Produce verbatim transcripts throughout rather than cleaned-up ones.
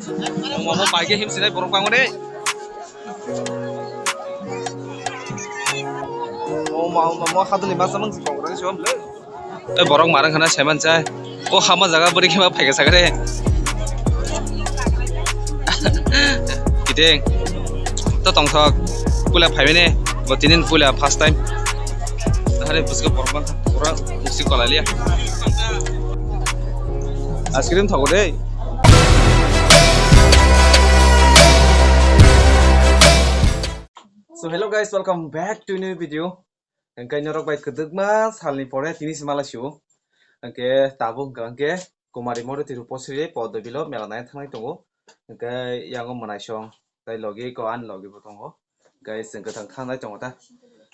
Omo, omo bai khe himsinai borok bangmani. Omo, omo, omo haduni masa mang si borok se omle. E borok marang khana saiman chai. O hama jaga bwrwi khe ma phaikha sakare. Kiting. To tongthok. Pula phaimene. Bo tinin pula first time. Hare busko borok bang pura usi kolaliya. Ice cream thago de. So hello guys, welcome back to new video. Hingke norok bai kwdwkma salni pore tini se mala sio. Hingke tabuk hingka hingke Kumari Moruti Rupasri Podobilo mela nai thangnai tongo. Hingke yango mwnaisong tei logi ko ani logi bo tongo. Hingke chwng kwthang thangnai tongo ta.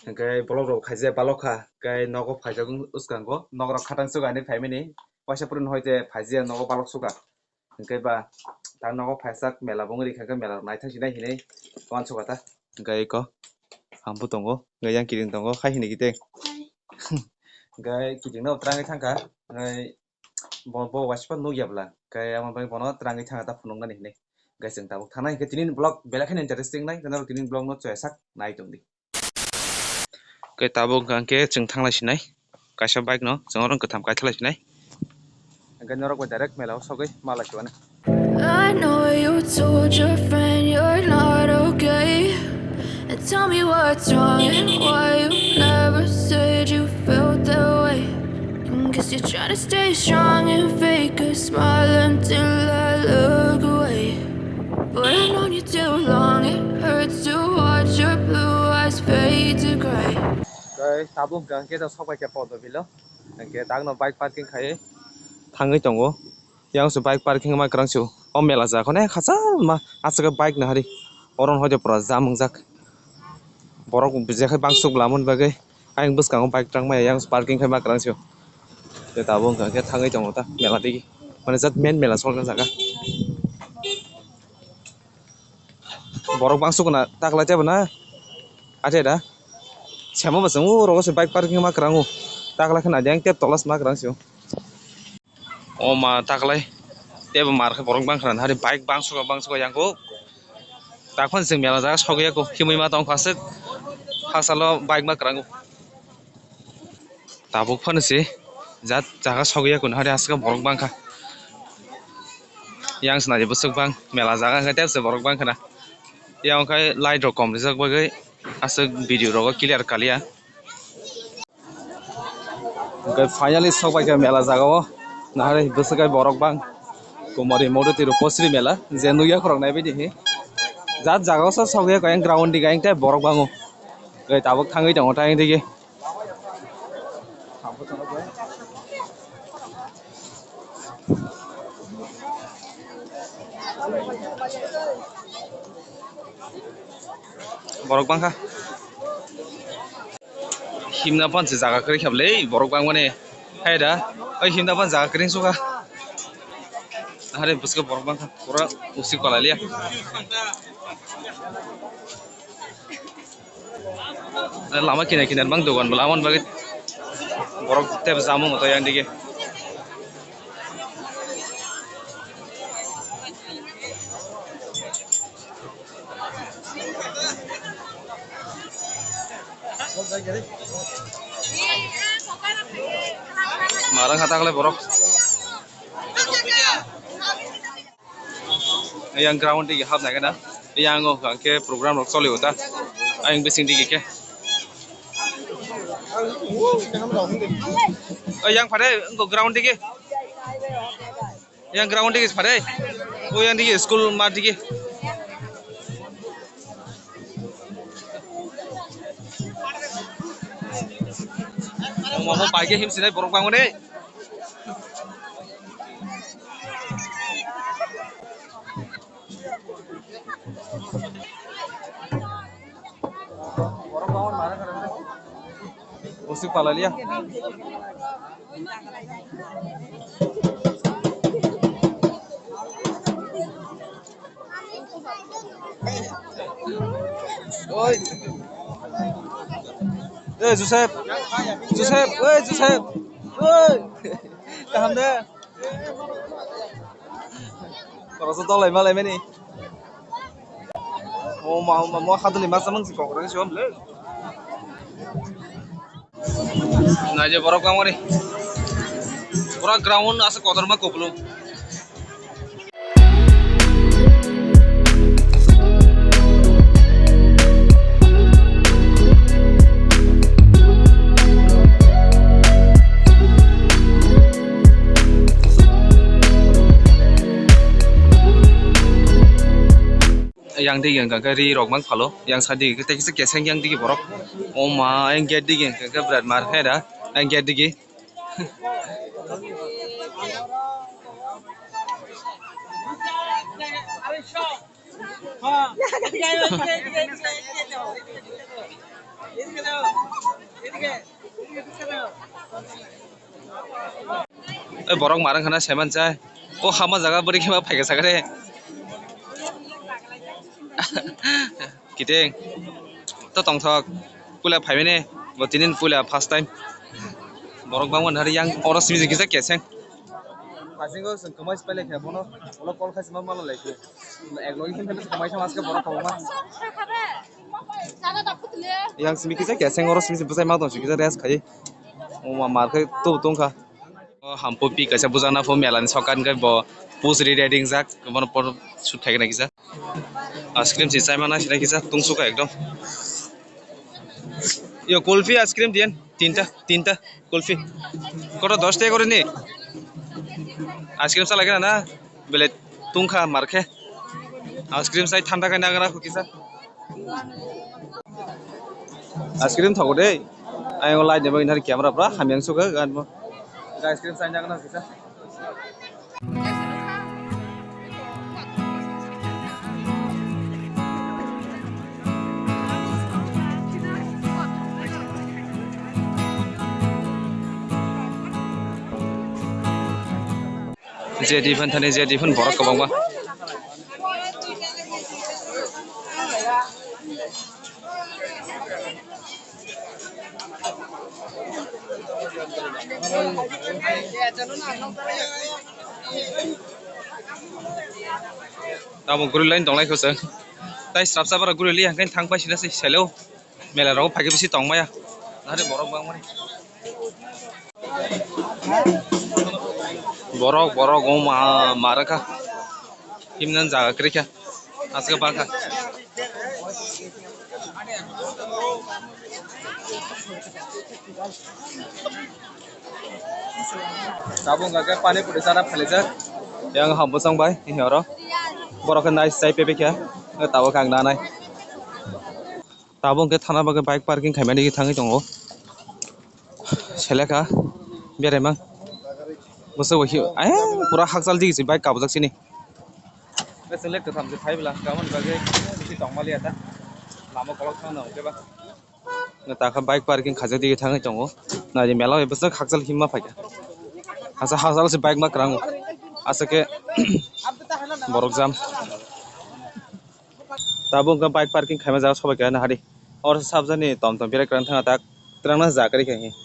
Hingke bolok rok khaijak balok kha, hingke nogo phaijak wng swkango. Nok rok khatang swk ani phaimani. Waisa purun hoite phaijak nogo balok swkha. Hingke ba ta nogo phaijak mela bo wngri kha, hingke mela naithok sinai hinui uansukha ta. Hingke eko ang bo tongo, hingke yang kiting tongo, hai hinui kite. Hingke kiting no twrangwi thangkha, hingke bo, bo waisa phano nukya bwla, hingke amo bai bono twrangwi thangkha ta phunuknani hinui. Hingke chwng tabuk thanai, hingke tini ni vlog belai kheno interesting nai, hingke norok tini ni vlog no choyasak nai tongdi. Hingke tabuk hingke chwng thanglai sinai, kaisa bike no chwng oro kwtham kaithalai sinai. Hingke norok bai direct mela o sogwi malai siwani. I know you told your friend you're not okay. And tell me what's wrong and why you never said you felt that way. Guess you're trying to stay strong and fake a smile until I look away. But I've known you too long, it hurts to watch your blue eyes fade to gray. Guys, tabuk hingke to sok bai khe Podobilo. Hingke dagno bike parking khai thangwi tongo. Yang se bike parking ma kwrang se o mela jaga ne khachal ma aswk bike nahari. Oro hoite pura jam wngjak. Borok bijak khe bangsuk lamani bagwi ayang bwskango bike tangmaya yang parking khai ma kwrang se o. Tei tabuk hingke thangwi tongo ta mela digi. Mane jat main mela solna jaga. Borok bangsuk na taklai tebo na. Ate da. Semo bwswng o rogo se bike parking ma kwrang o. Taklai khna deng tep tolas ma kwrang se o. O ma taklai. Tebo mar khe borok bang khna hari bike bangsuk bangsuk yang ko. Takhon se mela jaga sogwi ya ko. Himwi ma tong khasik. Hasalo bike ma kwrang o. Tabuk phano se jat jaga sogwi ya kuno hari aswk borok bangkha. Yang se nai bwswk bang mela jaga hwnkhe tebse borok bangkha na. Yang khai light rok kom rijak bagwi aswk video rogo clear kaliya. Hwnkhe finally sok bai kha mela jaga o. Nahari bwswk kai borok bang. Kumari Moruti Rupasri mela je nukya khorok nai bidi hi. Jat jaga o sok ya kha yang ground diga yang tei borok bango. Tei tabuk thangwi tongo ta yang digi. Borok bangkha. Himna panse jaga kwrwi khablai borok bangmani. Hai da, oi himna pan jaga kwrwi suka. Hari bwswk borok bangkha. Pura usi kolaliya. Lama kinar kinar bang dogan bo lamani bagwi borok tei bo jamung to yang dige. Marang kha taklai borok. Yang ground digi hapnai gana. Yang o hwnkhe program rok choli o ta. Ayang bising digi khe. O yang phare ground digi. Yang ground digi phare. O yang digi school mat digi. Omo omo bai khe himsinai borok bangmani. Usik palaliya. Oi. Eh, Joseph. Joseph, oi, Joseph. Oi. Kaham de. Koroksa tolai malai mani. O ma, o ma, mo haduli masa mangsi kokra ni siyom le. Naije borok bangmani. Pura ground asa kotorma kopulung. Yang digi hwnkha khe ri rok mang phalo, yang side digi tei kisa keseng yang digi borok. O ma, yang gate digi hwnkha khe birat mar khe da, yang gate digi. Oi, borok marang khana saiman chai. O hama jaga bwrwi khe ma phaikha sakhe. Kiting. To tongthok. Puila phaimani. Bo tinin puila first time. Borok bangmani hari yang oro simi kisa keseng. Hasingo chwng kwmai se pailai kha bono. Ulo call khai se ma mala lai khe. Ek logi khe kwmai sama se borok kwbangma. Yang simi kisa keseng oro simi se bwsai ma tong se kisa rest khai. O ma mar khe tu tong kha. O hampu pi kaisa bujana pho mela ni sokan khe bo pujri ready wngjak bono por shoot khai khe nai kisa. Ice cream si chaima nai sinai kisa tungsukha ekdom. Yo kulfi ice cream diyan tinta tinta kulfi. Koto dos taka kore ni. Ice cream sa lagina na bele tungkha markhe. Ice cream sai thanda khai nagra kisa. Ice cream thogo de. Ayang light ni bagwi nari camera pura hamya sukha ganmo. Ice cream sai nagra kisa. J D fan thani J D fan borok kwbangma. Tabuk gurui line tonglai kho chwng. Tai srapsa bara gurui li hangkhe thang pai sina se selo. Mela rogo phaikhe bisi tongmaya. Nahari borok bangmani. Borok, borok, o ma, ma rwkha. Himnani jaga kwrwikha. Aswk bakha. Tabuk hwnkha khe pani puri chana phalijak. Yang ham bwsang bai, tini oro. Borok khe nice chai pepikha. Tabuk ang nanai. Tabuk hwnkhe thana bagwi bike parking khaimani thangwi tongo. Selekha beraimang. Bwswk bai khe, ayang pura hakchal digi se bike kabujak sini. Bwswk le kwtham se phai bwla, aboni bagwi bisi tongmaliya ta. Lama kolok thangna hwnkhe ba. Takha bike parking khaijak digi thangwi tongo. Naidi mela bai bwswk hakchal himma phaikha. Asa hakchal se bike ma kwrango. Aswk khe borok jam. Tabuk hwnkhe bike parking khaima jaga sobai kha nahadi. Oro sabjani tom tom berai kwrang thangna tak twrangna ja kwrwi kha hinkhe.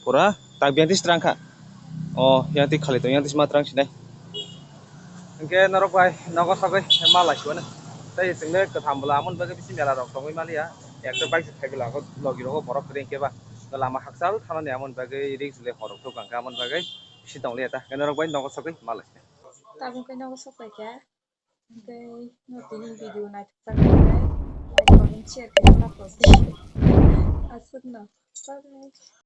Pura tak biyang twi twrang kha. O yang twi khali tong yang twi ma twrang sinai. Hinkhe norok bai nogo sogwi ma lai siwano. Tei chwngno kwtham bwla amoni bagwi bisi mela rok tongwi maliya. Ekta bike se phai bwla logi rogo borok kwrwi hinkhe ba lama hakchal thanani amoni bagwi risk le horok thuk kha amoni bagwi bisi tongliya ta. Hinkhe norok bai nogo sogwi ma lai sinai. Tabuk khe nogo sok pai kha. Tei no tini video naithok jak khe like, comment, share khe ma pos di. Aswk no. Bye bye.